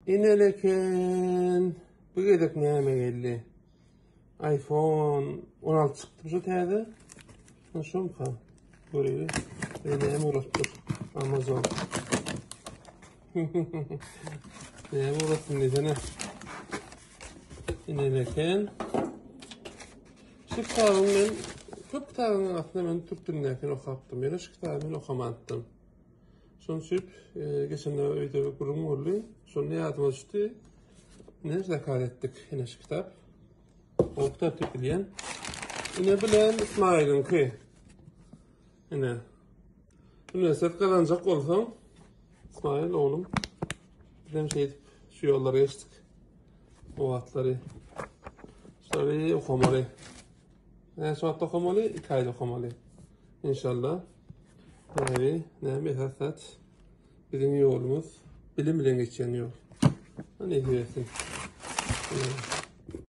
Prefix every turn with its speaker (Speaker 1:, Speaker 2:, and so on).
Speaker 1: Ineleken bu gezek näme geldi? iPhone 16 çykdy şu täze. Şumka. Göreýin. Näme ugradypdyr? Amazon. Näme ugratdyn diýsene. Ineleken. Şu kitabyň men köp kitabyň aslynda men türk dilindäkini okapdym. Ýöne şu kitaby men okamantdym. Şonuň üçin e, geçende öýde gürrüň boldy. Şonda ýadyma düşdi. Ine zakaz etdik. Ine şu kitap. O kitap diýip bilýän. Ine bilen Ismailiňki. Ine. Üniversitet gazanjak bolsaň, Ismail oglum, bizem şeýdip şu ýollary geçdik. O wagtlary. Şulary okamaly. Näçe wagt okamaly? 2 aýda okamaly. Inşallah. Näbi, näme esas zat? Biziň ýolumyz bilim bilen geçýän ýol. Nesip etsin.